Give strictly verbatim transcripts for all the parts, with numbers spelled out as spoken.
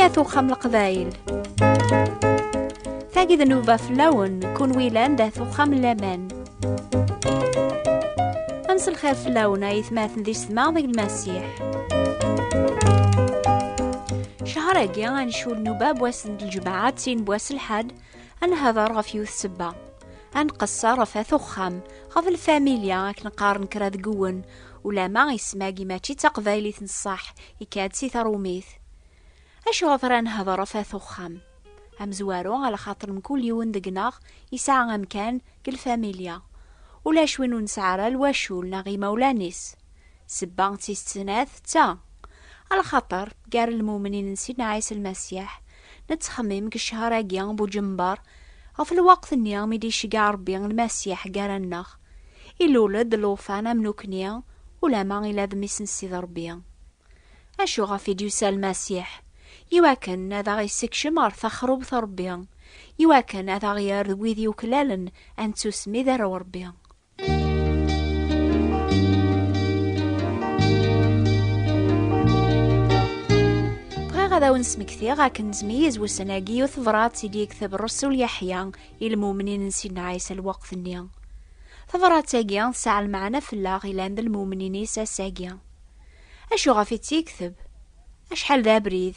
At uxxam n Leqbayel. Tagi d nnuba fell-awen, kunwi yellan d at uxxam n laman. Ad mselxir fell-awen, ay atmaten d yessetma deg Lmasiḥ. Cehṛ-agi, ad necnu nnuba n wass n lǧemɛa d tin n wass n lḥad, ad nehder ɣef yiwet ssebba. Ad nqeṣṣer ɣef at uxxam, ɣef lfamilya, akken qqaren kra deg-wen, ulama isem-agi mačči d taqbaylit n ṣṣeḥ, ikka-d si trumit. Acuɣef ara nehder ɣef at uxxam? Amezwaru, ala xaṭer mkul yiwen deg-neɣ yesɛa amkan deg lfamilya. Ulac win ur nesɛi ara lwacul neɣ imawlan-is. Ssebba tis snat d ta, ala xaṭer gar lmumnin n Sidna Ɛisa Lmasiḥ, nettxemmim deg ccher-agi n Buǧember ɣef lweqt-nni mi d-iceggeɛ Ṛebbi Lmasiḥ gar-aneɣ. Ilul-d llufan am nukni, ulama ila d mmi-s n Sidi Ṛebbi. Acu ɣef i d-yusa Lmasiḥ? Iwakken ad aɣ-issekcem ɣer texrubt n Ṛebbi, iwakken ad aɣ-yerr d wid yuklalen ad nettusmi d arraw n Ṛebbi. Bɣiɣ ad awen-smektiɣ akken nezmiyiz wussan-agi yiwet tebrat i d-yekteb Ṛṛasul Yeḥya i lmumnin n Sidna Ɛisa lweqt-nni. Tabrat-agi tesɛa lmeɛna fell-aɣ ilan d lmumnin-is ass-agi. Acuɣef i tt-yekteb? Acḥal d abrid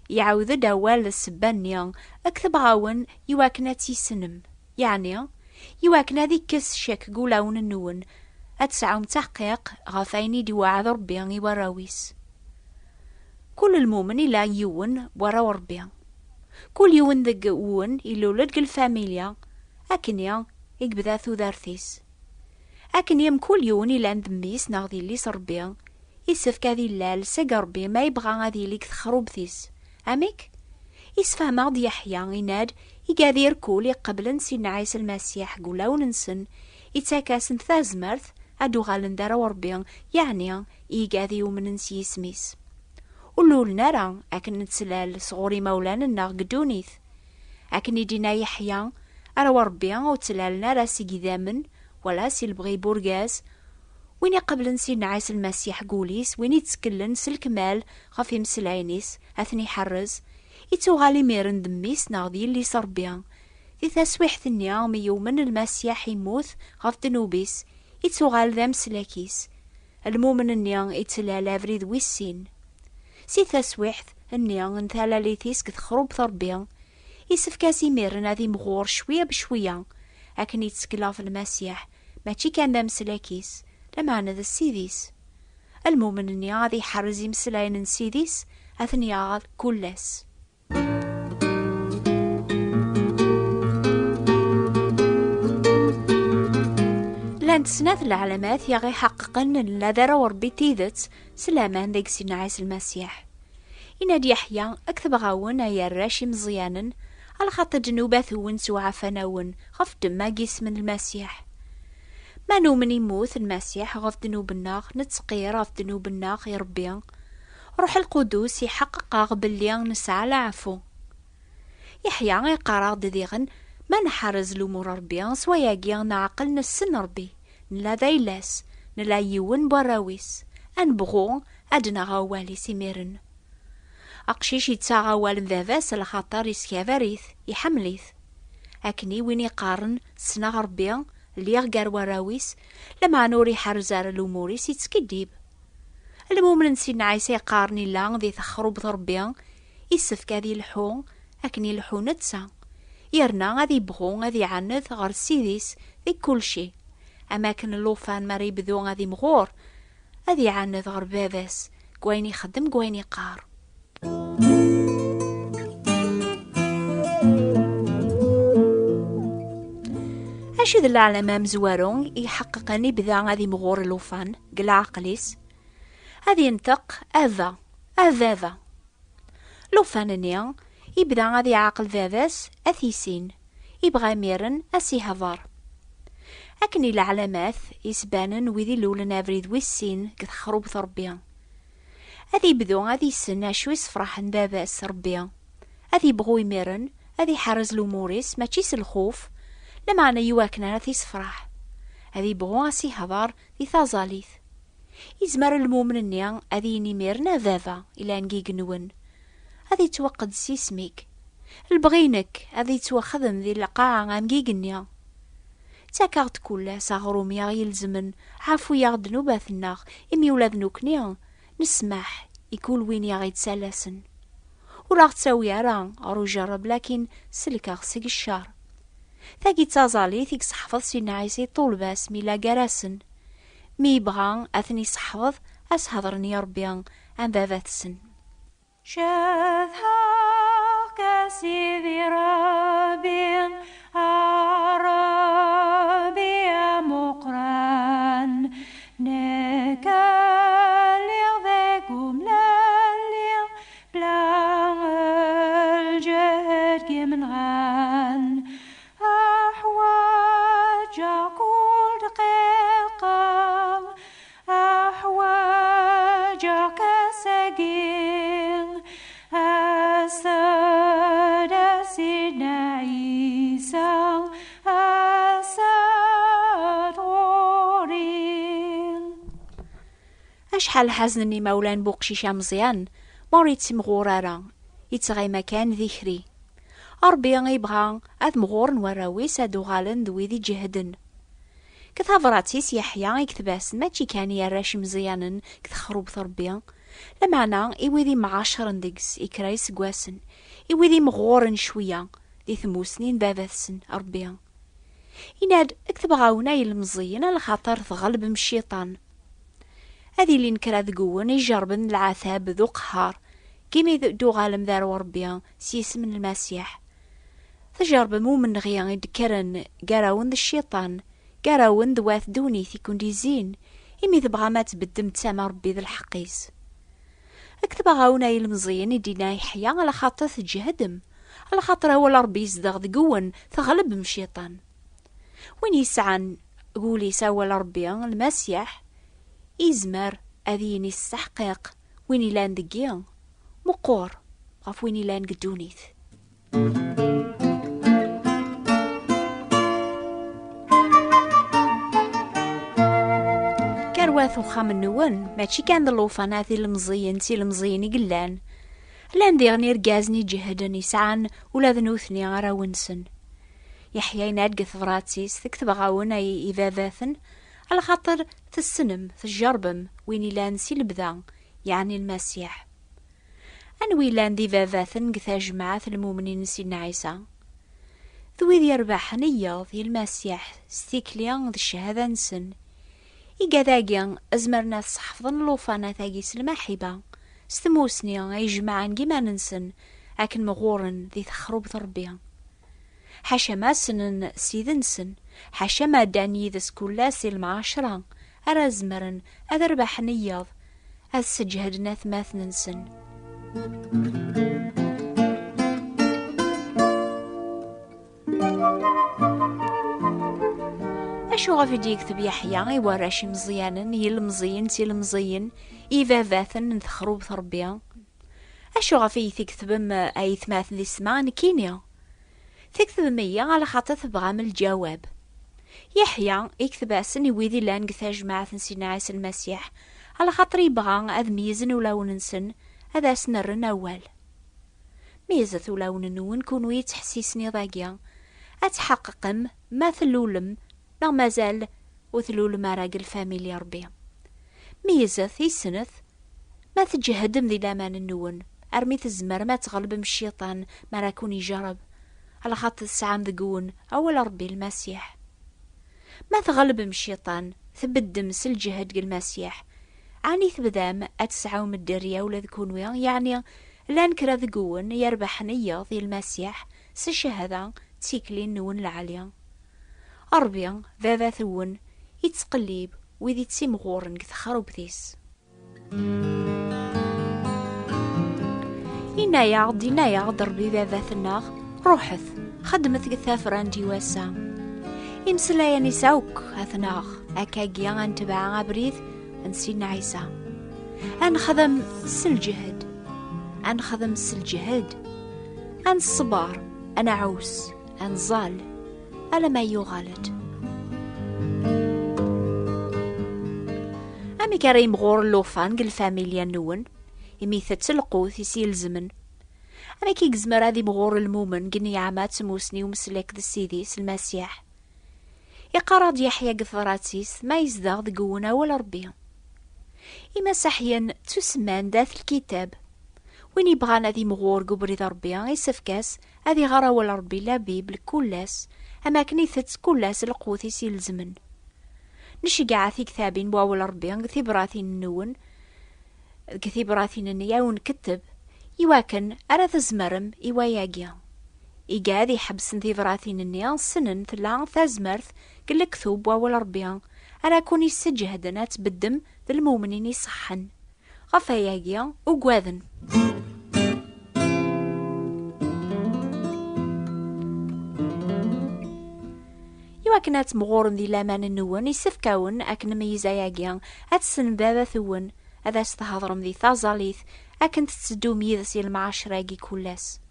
iɛawed-d awal d ssebba-nni, ad ketbeɣ-awen iwakken ad tt-tessnem, yeɛni iwakken ad ikkes ccek deg wulawen-nwen, ad tesɛum taḥqiq ɣef ayen i d-iweɛɛed Ṛebbi i warraw-is. Kul lmumen ila yiwen warraw Ṛebbi. Kul yiwen deg-wen ilul-d deg lfamilya, akken i yebda tudert-is. Akken i mkul yiwen ilan d mmi-s neɣ d yelli-s Ṛebbi, isefk ad illal seg Ṛebbi ma yebɣa ad yili deg texrubt-is. Amek? Isefhem-aɣ-d Yeḥya, inna-d, igad irkul iqeblen Sidna Ɛisa Lmasiḥ deg wulawen-nsen, ittak-asen tazmert ad d-uɣalen d arraw Ṛebbi, yeɛni i igad i yumnen s yisem-is. Ur lulen ara akken nettlal sɣur imawlan-nneɣ deg ddunit. Akken i d-inna Yeḥya, arraw Ṛebbi ur ttlalen ara seg idammen, wala si lebɣi n urgaz. Win iqeblen Sidna Ɛisa Lmasiḥ deg wul-is, win itteklen s lekmal ɣef imeslayen-is, ad ten-iḥerrez, ittuɣal imiren d mmi-s neɣ d yelli-s Ṛebbi. Di taswiḥt-nni mi yumen Lmasiḥ immut ɣef ddnub-is, ittuɣal d ameslak-is. Lmumen-nni ittlal abrid wis sin. Si taswiḥt-nni n talalit-is deg texrubt Ṛebbi, isefk-as imiren ad imɣur cwiya bcwiya, akken ittkel ɣef Lmasiḥ, mačči kan d ameslak-is, lameɛna d Ssid-is. Lmumen-nni ad iḥerrez imeslayen n Ssid-is, ad ten-yaɣ kul ass. Llant snat n leɛlamat i aɣ-iḥeqqeqen nella d arraw n Ṛebbi n tidet s laman deg Sidna Ɛisa Lmasiḥ. Inna-d Yeḥya, ad ketbeɣ-awen, ay arrac imeẓyanen, a lxaṭer ddnubat-nwen ttwaɛfan-awen ɣef ddemma n yisem n Lmasiḥ. Ma numen immut Lmasiḥ ɣef ddnub-nneɣ, nettqir ɣef ddnub-nneɣ i Ṛebbi, Ṛuḥ Lqudus iḥeqqeq-aɣ belli nesɛa leɛfu. Yeḥya iqqar-aɣ-d diɣen, ma nḥerrez lumuṛ n Ṛebbi, s wayagi neɛqel nessen Ṛebbi, nella d ayla-s, nella yiwen n warraw-is, ad nebɣu ad d-naɣ awal-is imiren. Aqcic yettaɣ awal n baba-s lxaṭer yeskabar-it, iḥemmel-it. Akken i win iqqaren, ssneɣ Ṛebbi, lliɣ gar warraw-is, lameɛna ur iḥerrez ara lumuṛ-is, yettkeddib. Lmumen n Sidna Ɛisa yeqqaren illa di texrubt Ṛebbi, issefk ad ilḥu akken ilḥu netta, yerna ad ibɣu ad iɛaned ɣer Ssid-is di kulci, am akken llufan mi ara yebdu ad imɣur, ad iɛaned ɣer baba-s deg wayen ixeddem, deg wayen iqqar. Acu d leɛlama amezwaru i iḥeqqeqen ibda ad imɣur llufan deg leɛqel-is? Ad yenṭeq, "Aba, a baba." Llufan-nni ibda ad iɛaqel baba-s, ad t-issin, ibɣa imiren ad s-ihder. Akken i leɛlamat isbanen wid ilulen abrid wis sin deg texrubt Ṛebbi. Ad ibdu ad issen acu isefraḥen baba-s Ṛebbi. Ad ibɣu imiren ad iḥerrez lumuṛ-is mačči s lxuf, lameɛna iwakken ara t-isefraḥ. Ad ibɣu ad s-ihder di taẓalit. Izmer lmumen-nni ad yini imiren, "A baba, ilan deg igenwen." ad ittwaqeddes isem-ik. Lebɣi-inek ad ittwaxdem di lqaɛa am yigenni. Ttakeɣ-d kul ass aɣrum i aɣ-ilezmen, ɛfu-yaɣ ddnubat-nneɣ, imi ula d nekkni nesmaḥ i kul win i aɣ-ittalasen. Ur aɣ-ttawi ara ɣer ujerreb, lakin selkeɣ seg ccer. Tagi d taẓallit i yesseḥfeḍ Sidna Ɛisa i ṭṭulba-s mi yella gar-asen. Mi yebɣa ad ten-isseḥfeḍ, ad s-hedren i Ṛebbi am baba-tsen. Cedhaɣ-k a Sidi Ṛebbi, a Ṛebbi amuqran, nekk lliɣ deg umlelli, bla lǧehd n yimenɣan. Aḥwaǧeɣ kul dqiqa, aḥwaǧeɣ-k ass-agi, as-d a Sidna Ɛisa, as-d ɣur-i. Acḥal ḥeznen imawlan n uqcic ameẓyan, ma ur yettimɣur ara, yettɣima kan d ikri. Ṛebbi yebɣa ad mɣuren warraw-is, ad uɣalen d wid iǧehden. Deg tabrat-is Yeḥya i yekteb-asen mačči kan i arrac imeẓyanen deg texrubt Ṛebbi, lameɛna i wid imɛacren deg-s i kra iseggasen, i wid imɣuren cwiya di tmusni n baba-tsen Ṛebbi. Yenna-d, ktbeɣ-awen ay ilemẓiyen, a lxaṭer tɣelbem cciṭan. Ad ilin kra deg-wen ijerben d leɛtab d uqehhar, imi d-tuɣalem d arraw Ṛebbi s yisem n Lmasiḥ. Tjerbem umenɣi i d-kkren gar-awen d cciṭan, gar-awen d wat ddunit i ken-d-izzin, imi tebɣam ad tbeddem ttama Ṛebbi d lḥeqq-is. Ktbeɣ-awen ay ilemẓiyen, i d-yenna Yeḥya, a lxaṭer tǧehdem, a lxaṭer awal Ṛebbi yezdeɣ deg-wen, tɣelbem cciṭan. Win yesɛan deg wul-is awal Ṛebbi, Lmasiḥ, izmer ad yini s teḥqiq, win ilan deg-i meqqur ɣef win ilan deg ddunit. Karwat uxxam-nwen, mačči kan d llufan, a tilemẓiyin d tilemẓiyin i yellan. Llan diɣen irgazen iǧehden, yesɛan ula d nutni arraw-nsen. Yeḥya yenna-d deg tebrat-is, ktbeɣ-awen ay ibabaten, a lxaṭer tessnem, tjerrbem win ilan si lebda, yeɛni Lmasiḥ. Anwa i llan d ibabaten deg tajmaɛt n lmumnin n Sidna Ɛisa? D wid yerbaḥen i yiḍ i Lmasiḥ s tikli d ccahada-nsen. Igad-agi zemren ad sseḥfḍen llufan-agi s lmaḥiba, s tmusni ay jemɛen deg iman-nsen akken mɣuren di texrubt Ṛebbi. Ḥaca ma ssnen Ssid-nsen, ḥaca ma ddan yid-s kul ass i lemɛacra, ara zemren ad rbaḥen i yiḍ, ad sseǧhden atmaten-nsen. Acuɣef i d-yekteb Yeḥya i warrac imeẓyanen, i yilemẓiyen d tilemẓiyen, i ibabaten n texrubt Ṛebbi? Acuɣef i yi-tketbem, ay atmaten di ssma, nekkini? Tketbem-iyi a lxaṭer tebɣam lǧawab. Yeḥya ikteb-asen i wid illan deg tajmaɛt n Sidna Ɛisa Lmasiḥ, a lxaṭer yebɣa ad meyyzen ulawen-nsen, ad asen-rren awal. Meyyzet ulawen-nwen, kunwi yettḥessisen iḍ-agi, ad tḥeqqeqem ma tlulem neɣ mazal ur tlulem ara deg lfamilya Ṛebbi. Meyyzet, issnet, ma tǧehdem di laman-nwen, armi tzemrem ad tɣelbem cciṭan mi ara ken-ijerreb, alaxaṭer tesɛam deg-wen awal Ṛebbi Lmasiḥ. Ma tɣelbem cciṭan, tbeddem s lǧehd deg Lmasiḥ, ɛni tebdam ad tesɛum dderya ula d kunwi, yeɛni llan kra deg-wen yerbaḥen i yiḍ i Lmasiḥ s cchada d tikli-nwen lɛali? Ṛebbi, Baba-twen, ittqellib wid ittimɣuren deg texrubt-is. Inna-yaɣ-d, inna-yaɣ-d Ṛebbi Baba-tneɣ, ṛuḥet, xedmet deg tafrant i wass-a. Imeslayen-is akk ad t-naɣ, akkagi ad netbeɛ abrid n Sidna Ɛisa. Ad nexdem s lǧehd, ad nexdem s lǧehd, ad nṣebber, ad nɛus, ad nẓall, alamma yuɣal-d. Amek ara yimɣur llufan deg lfamilya-nwen, imi itett lqut i s-ilezmen? Amek i yezmer ad imɣur lmumen deg nneɛma d tmusni umeslak d Ssid-is Lmasiḥ? Iqqar-aɣ-d Yeḥya deg tebrat-is ma yezdeɣ deg-wen awal Ṛebbi. Imasaḥyen ttusemman-d at lkitab. Win yebɣan ad imɣur deg ubrid Ṛebbi, isefk-as ad iɣer awal Ṛebbi, la Bible, kul ass, am akken itett kul ass lqut-is ilezmen. Nceggeɛ tiktabin n wawal Ṛebbi deg tibratin-nwen, deg tibratin-nni i awen-nketteb, iwakken ara tzemrem i wayagi. Iga ad iḥebsen tibratin-nni, ssnen tella tazmert deg lektub n wawal Ṛebbi ara ken-isseǧhden ad tbeddem d lmumnin iṣeḥḥen. Ɣef wayagi, ugaden. Iwakken ad temɣurem di laman-nwen, isefk-awen akken meyyez ayagi ad tessnem baba-twen, ad as-thedrem di taẓallit, akken tetteddum yid-s i lemɛacra-agi kul ass.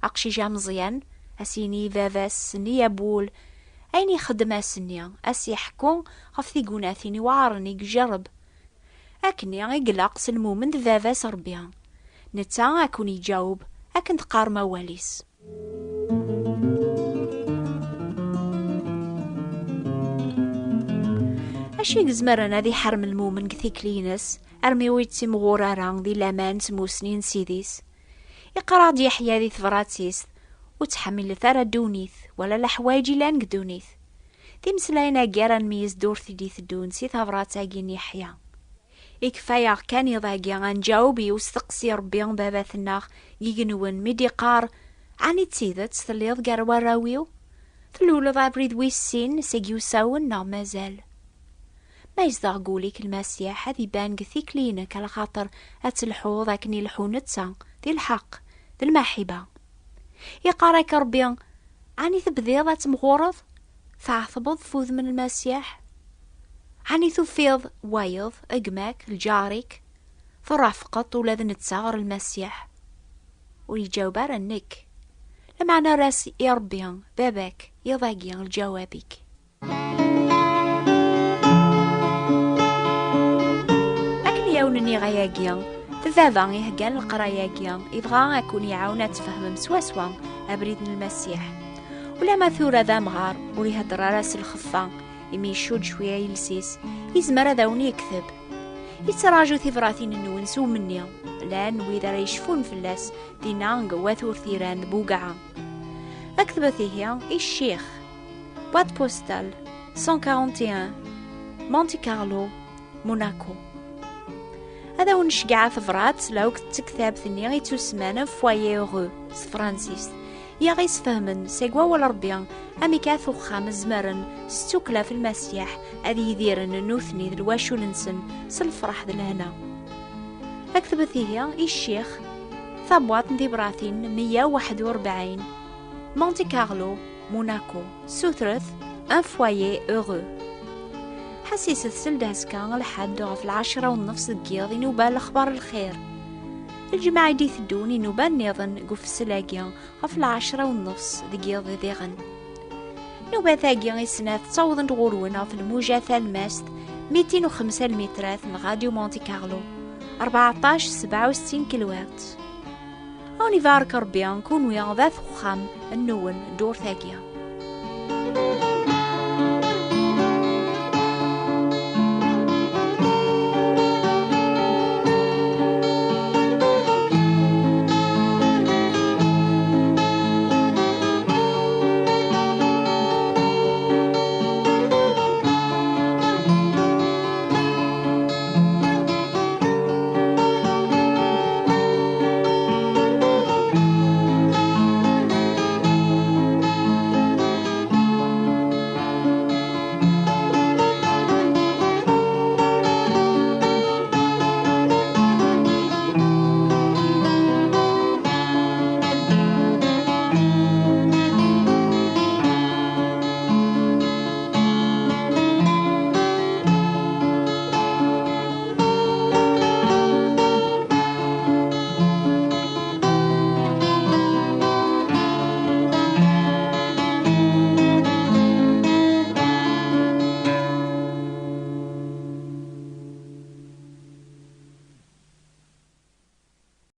Aqcic ameẓyan, a s-yini i baba-s-nni abul ayen ixeddem ass-nni, a s-yeḥku ɣef tigunatin iweɛren i ijerreb. Akkenni i ilaq s lmumen d baba-s Ṛebbi. Netta a ken-iǧaweb akken teqqarem awal-is. Acu i izemren ad iḥerrem lmumen deg tikli-ines, armi ur yettimɣur ara di laman d tmusni n Ssid-is? Iqqar-aɣ-d Yeḥya di tebrat-is: "Ur ttḥemmilet ara ddunit, wala leḥwayeǧ ilan deg ddunit." Timeslayin-agi ara nmeyyez ddurt i d-iteddun si tabrat-agi n Yeḥya. Ikfa-yaɣ kan iḍ-agi ad nǧaweb i usteqsi Ṛebbi Baba-tneɣ deg igenwen mi d-iqqar: "Ɛni d tidet telliḍ gar warraw-iw? Tluleḍ abrid wis sin seg yusawen neɣ mazal?" Ma yezdeɣ deg wul-ik Lmasiḥ, ad iban deg tikli-inek, alaxaṭer ad telḥuḍ akken ileḥḥu netta, di lḥeqq, d lmaḥiba. Iqqar-ak Ṛebbi: "Ɛni tebdiḍ ad temɣureḍ? Tɛetbeḍ f udem n Lmasiḥ? Ɛni tufiḍ wayeḍ, gma-k, lǧar-ik? Turafqeḍ ula d netta ɣer Lmasiḥ?" Ur iǧaweb ara: "Nekk." Lameɛna err-as i Ṛebbi, Baba-k, iḍ-agi lǧawab-ik. Akken i awen-nniɣ ayagi, d baba iheggan leqraya-agi, ibɣa ad ken-iɛawen ad tfehmem swaswa abrid n Lmasiḥ. Ulamma tura d amɣar, ur ihedder ara s lxeffa, imi icudd cwiya iles-is, izmer ad awen-yekteb. Yettraǧu tibratin-nwen s umenni. Llan wid ara yecfun fell-as dinna deg Wat Urtiran d Bugaɛa. Aktbet ihi i ccix. Boîte postale cent quarante et un, Monte Carlo, Monaco. Ad awen-nceggeɛ tabrat la akk d tektabt-nni ittusemman Foyer Heureux s tefransist, i aɣ-isfehmen seg wawal Ṛebbi amek at uxxam zemren s tukkla f Lmasiḥ ad yidiren nutni d lwacul-nsen s lferḥ d lehna. Aktbet ihi i ccix tabwaṭ n tibratin meyya u waḥed u rebɛin, Monte Carlo, Monaco, sutret un foyer heureux. Ḥassiset seld azekka lḥedd ɣef lɛecra u nnefs deg yiḍ inuba lexbar lxir. Lǧemɛa i d-iteddun inuba nniḍen deg ufessel-agi ɣef lɛecra u nnefs deg yiḍ diɣen. Nubat-agi i snat ttawḍent ɣur-wen ɣef lmuja talmast mitin u xemsa lmitrat n Radio Monte Carlo, rbeɛṭac sebɛa u settin kilohertz. Ad wen-ibarek Ṛebbi, kunwi d at uxxam-nwen ddurt-agi.